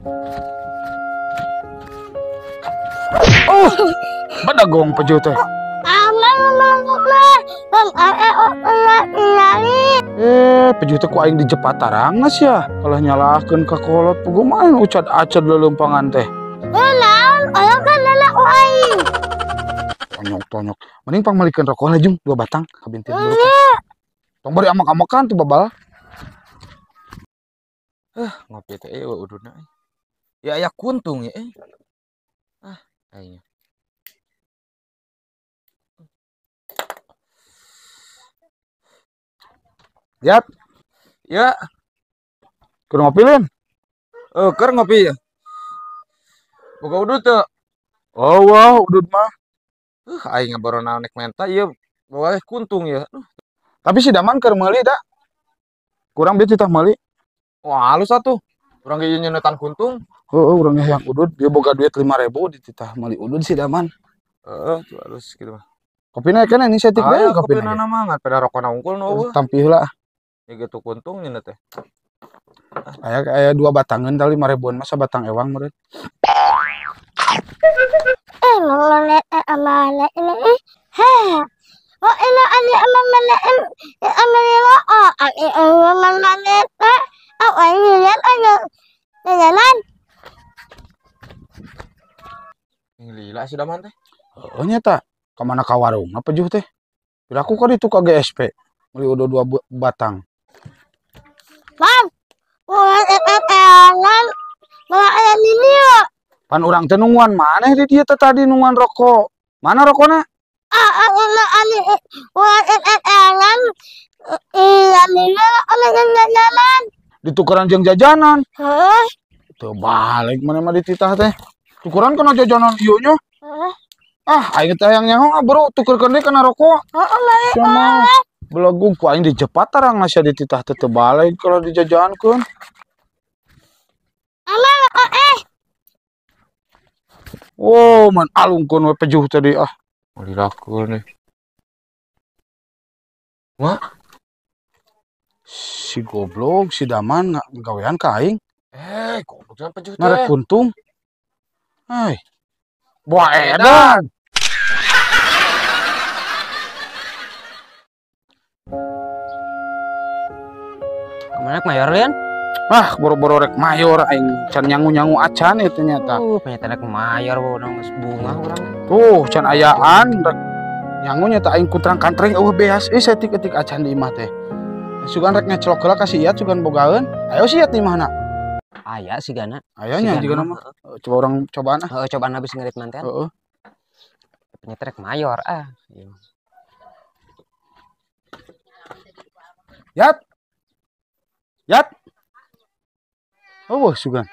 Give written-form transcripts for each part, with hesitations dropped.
Oh, badagong peju teh. Peju teh ku aing di jepatarang sia. Kalah nyalahkeun ka kolot puguh mah ucad-acad leuleumpangan teh. Naon, aya kan lelak ku aing. Tonyok-tonyok. Mending pangmalikeun rokok lah jung 2 batang kabintir dulu. Tong bari amak-amakan tuh babal. Ngopi teh eueuh ududna. Ya aya kuntung ya. Ah, aing. Yap. Ya. Keur ngopi lin? Keur ngopi ya. Boga udud teu? Oh, wah, udud mah. Aing baru naon nek menta ieu boga kuntung ya. Tapi si Daman keur meuli da. Kurang bieu titah meuli. Wah, halus atuh. Urang ge nyeuneutan kuntung. Heeh, urang ge hayang udud, dia boga duit 5.000 dititah meuli udud si Daman. Heeh, tuh halus kitu mah. Kopina kan ini setik bae kopina. Kopina mah ngan pada rokona unggul nu eueuh. Tampi heula. Ya gitu kuntung nyeuneu teh. Aya aya 2 batangeun tah 5.000-an masa batang ewang meureun. Lila si Daman teh. Oh nyata, kemana ka warung apa juh teh? Piraku ka ditu ka GSP. Meuli udah 2 batang. Bang, pan urang teh nungguan maneh di dieu teh tadi nungguan rokok. Mana rokona? Ditukeran jeung jajanan. Heeh. Teu balik maneh mah dititah teh. Tukeran kana jajanan ieu nya. Heeh. Ah, aing teh hayang nyaho ah bro, tukerkeun deui kana rokok. Heeh, mah. Belegug ku aing dijepat tarang masih dititah teh teu balik kalau dijajankeun. Wow, man alungkeun we pejuh tadi ah. Mau dilakukan nih. Wah. Si goblok, si Daman gawean ka aing. Goblok jangan pejuh teh. Narek kuntung. Hei. Buah edan. Kemana mayor lian? Ah, boro-boro rek mayor aing can nyangu-nyangu acan ieu ternyata. Penyata rek mayor urang geus bunga urang. Tuh, can ayaan rek nyangu nyata aing kutrang-kantreng eueuh beas euy saeutik-eutik acan di imah teh. Sugan rek ngecelok heula ka si Iyat sugan bogaeun. Ayo si Iyat di imahna. Aya sigana. Aya nya jigana mah. Coba orang cobaan ah. Heeh, cobaan habis ngerit manten. Heeh. Penyata rek mayor ah. Yat. Yat. Oh, sugan.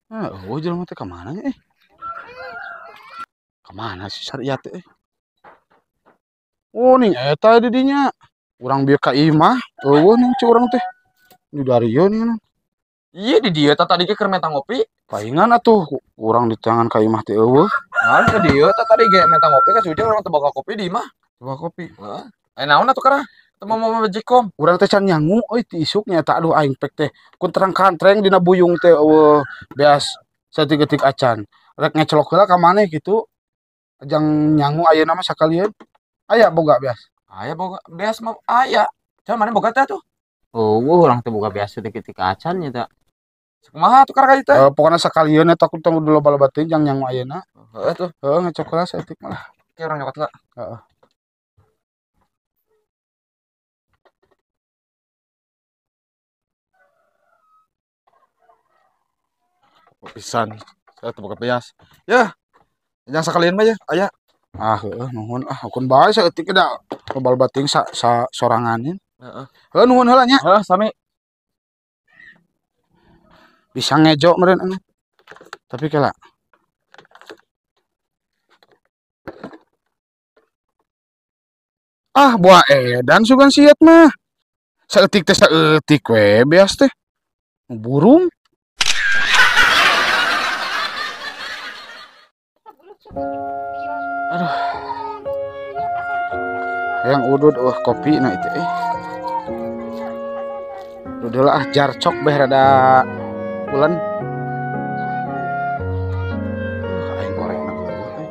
Ah, oh jelema teh ka mana nya eh? Ka mana si syariat teh? Oh, ning eta di dinya. Urang bieu ka imah, eueuh ning cu urang teh. Di darieu nih. Iya di dieu tah tadi ge keur menta ngopi. Paingan atuh urang di tangan ka imah teh eueuh. Nah, di dieu tah tadi ge menta ngopi ka si Ujang urang teh boga kopi di imah. Boga kopi. Heeh. Aya naon atuh karah? Teu mau majikom. Urang teh can nyangu euy ti isuk nya eta aduh aing pek teh kuntrang-kantreng dina buyung teh eueuh beas saeutik-eutik acan. Rek ngecelok heula ka maneh kitu. Jang nyangu ayeuna mah sakalieun. Aya boga beas. Aya boga beas mah aya. Can maneh boga teh atuh? Eueuh urang teh boga beas saeutik-eutik acan nya ta. Kumaha atuh karek teh? Pokona sakalieun eta aku tong loba-loba teuing jang nyangu ayeuna. Heeh tuh. Heeh ngecok heula saeutik malah. Oke urang nyokot heula. Heeh. Pisan saya teu boga beas. Ya. Jang sakalian mah ya, aya. Ah, heeh nuhun ah, kun bae saeutik da loba-loba teuing sa soranganin. Heeh. Heuh nuhun heula nya. Heeh, sami. Bisa ngejo meureun anu. Tapi kela. Ah, buah edan sugan siat mah. Saeutik teh saeutik we beas teh. Burung. Aduh. Yang udud kopi nah itu eh. Udah lah jarcok beh rada pulen. Aing korekna eueuh.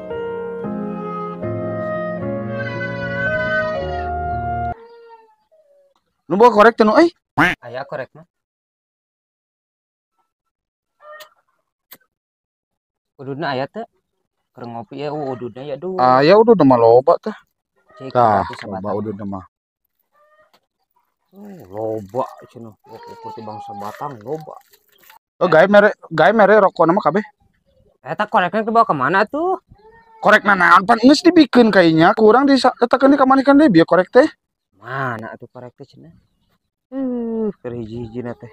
Nu bawa korek teh nu euy. Aya korekna. Ududna aya teh. Keur ngopi ya ududna ya duh. Aya ududna mah loba teh. Tah, loba ududna mah. Loba cenah rokok ti bangsa Batang loba. Oh, gae mere rokokna mah kabeh. Eta korekna dibawa ka mana tuh? Korekna naon pan geus dibikeun kayaknya, kurang diletakkeun di kamanikan deui bieu korek teh. Mana atuh korek teh cenah? Keur hiji-hijina teh.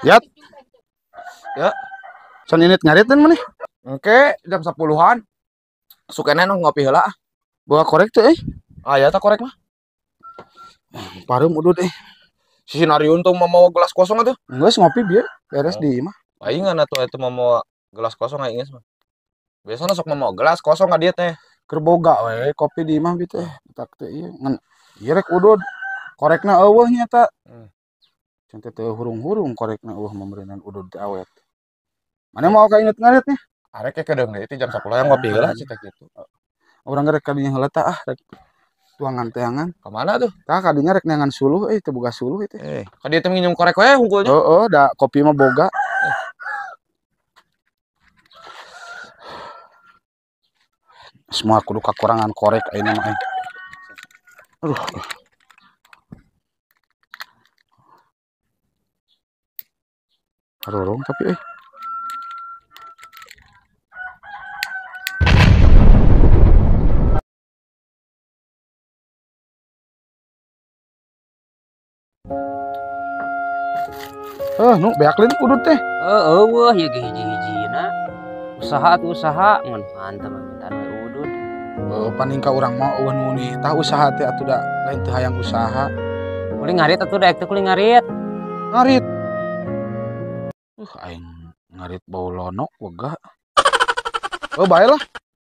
Yat. Ya. Son init ngarit maneh? Engke jam 10-an. Sukena nu ngopi heula. Bawa korek teh euy. Aya tah korek mah. Pareum udud euy. Si Sinariun tuh mau gelas kosong atuh. Geus ngopi bieu, beres di imah. Paingan atuh eta mau gelas kosong aing geus mah. Biasana sok mau gelas kosong ka dieu teh. Keur boga we kopi di imah bieu teh. Tak teh ieu ngan ieu rek udud. Korekna eueuh nya eta. Can teh teu hurung-hurung korekna eueuh meureunan udud teh awet. Mana mau ka inget ngarit nih? Arek ke kedeung deui jam 10 yang ngopi heula cita kitu. Urang rek kadinya heula tah ah rek tuangan teangan. Ka mana tuh? Tah kadinya rek neangan suluh euy teu boga suluh ieu teh. Ka dieu teh nginum korek we hungkulnya. Heeh, da kopi mah boga. Semua kudu kakurangan korek ayeuna mah. Aduh. Harurung tapi euy. Nu beak lain udud teh. Eueuh ieu ge hiji-hijina. Usaha atuh usaha ngan mantep mintaan we udud. Paning ka urang mah eueuh nu tah usaha teh atuh da lain teu hayang usaha. Kuli ngarit atuh daek teh kuli ngarit. Ngarit. Aing ngarit bau lono wegah. Oh bae lah.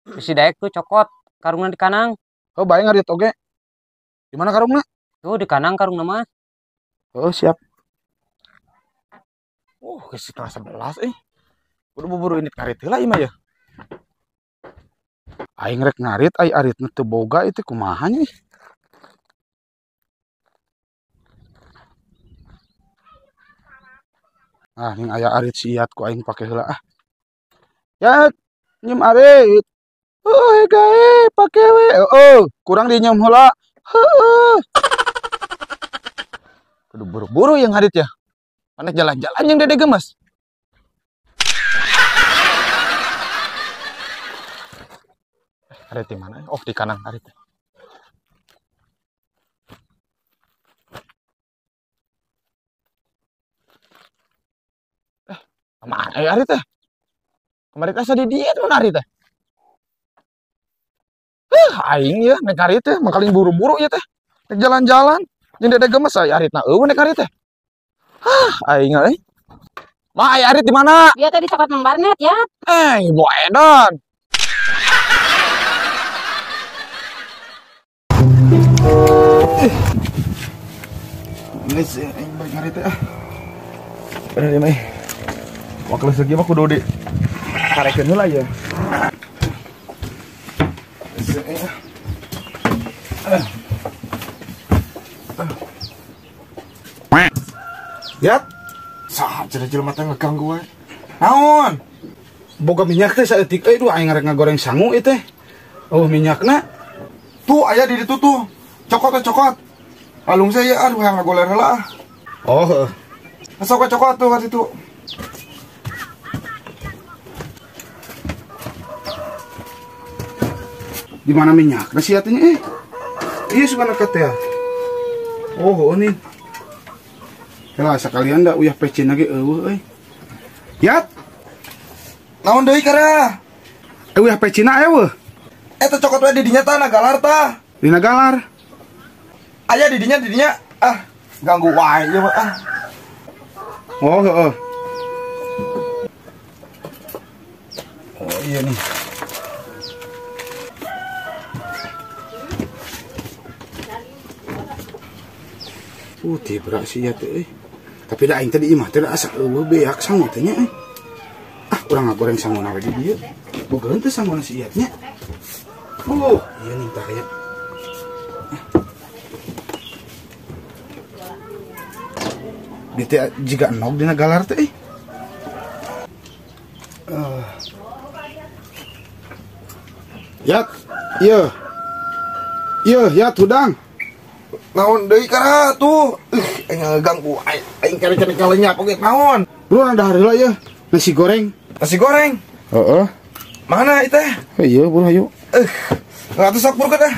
Bisi daek tuh cokot karungna di kanang. Oh bae ngarit oge. Di mana karungna? Tuh di kanang karungna mah. Oh siap. Geus 10:30 euy. Kudu buburu ini ngarit heula ieu mah ya. Aing rek ngarit ai aritna teu boga itu kumaha nya. Ah, ning aya arit siat ku aing pake heula ah. Ya, nyem arit. Heuh gae pake we. Heueuh, kurang dinyem heula. Heueuh. Kudu buru-buru yang ngarit ya. Mana jalan-jalan yang dede gemes. Arit di mana? Oh, di kanan arit. Kemana ya arit teh? Kemarin asa di diet mana arit teh? Aing ya nek arit teh mangkaling buru-buru ya teh. Nek jalan-jalan jeung dede gemes aya aritna eueuh nek arit teh. Aing euy. Ma aya arit di mana? Dia tadi cokot Mang Barnet ya. Ibu edan. Geus aing balik ngarit teh ah. Bener ieu mah. Waktu lagi mah kudu di karekeun heula ya. Yat, saha cenah jelema teh ngeganggu we. Naon? Boga minyak teh saeutik euy duh aing rek ngagoreng sangu ieu teh. Oh minyakna tuh aya di ditu tuh. Cokot teh cokot. Alung saya aduh hayang ngagoler heula ah. Oh heeh. Sok cokot tuh ka ditu. Di mana minyak? Nah siatnya Iya suka nekat ya. Oh, oh nih. Lah sekalian dah uyah pecin lagi eueuh euy. Yat. Naon deui kara? Uyah pecina eueuh. Eta cokot we di dinya tah na galar tah. Dina galar. Aya di dinya ah ganggu wae ieu mah ah. Oh heeh. Oh iya nih. Putih berak sih ya teh. Tapi da aing teh di imah teh asa eueuh beak sangu teh nya. Ah, urang ngagoreng sanguna we di dieu. Bogaeun teh sanguna si Iyat nya. Oh, ieu nih tah aya. Di teh jiga enog dina galar teh. Yat, ieu. Ieu, yat hudang. Naon deui kara tuh? Aing ngaganggu aing kare-kare kalenyak oge naon? Bro, ada hari lah ya. Nasi goreng. Nasi goreng? Heeh. Mana itu? Iya, bro, ayo. Enggak tuh sok bro dah.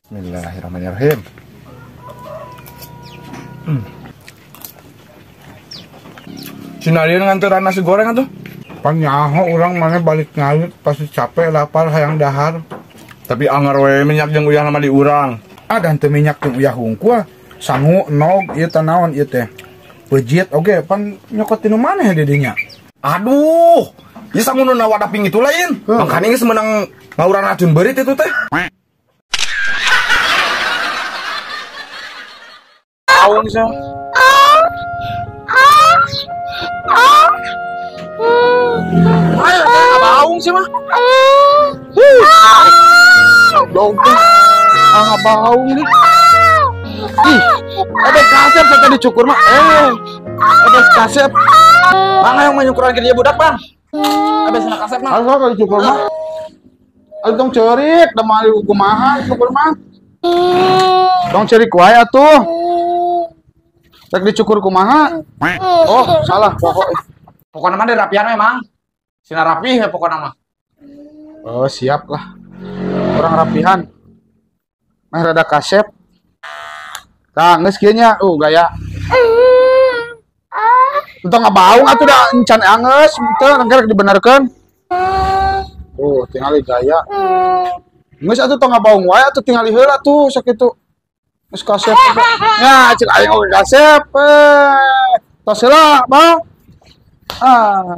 Bismillahirrahmanirrahim. Sinarieun nganteran nasi goreng atuh. Pan nyaho urang mana balik ngalit pasti capek lapar hayang dahar. Tapi anger we minyak jeung uyah nama di urang. Ah, dan teu minyak jeung uyah hungkul. Sangu nog ieu teh naon ieu teh. Pejit oge pan nyokot tinu maneh di dinya. Aduh, ieu sangu nu wadah ping itu lain. Mangkane geus meunang ngauran racun beurit itu teh. Aung sih. Ayo, aung sih mah. Dong tuh. Ah, baung nih. Ih, ada kasep saya tadi cukur mah. Ada kasep. Bang, ayo mah nyukuran ke dia budak, Bang. Ada sana kasep mah. Ayo kalau dicukur mah. Ayo tong cerik, da mah kumaha cukur mah. Tong cerik wae atuh. Rek dicukur kumaha? Oh, salah pokok. Pokokna mah dirapian we, Mang. Sina rapih we pokokna mah. Oh, siap lah. Orang rapihan. Meh rada kasep. Tah, geus kieu nya. Gaya. Entong ngabaung atuh da encan angeus, teu rek dibenerkeun. Oh, tingali gaya. Geus atuh tong ngabaung wae atuh tingali heula tuh sakitu. Geus kasep. Nya, cek aing oge kasep. Tos heula, Bang. Ah.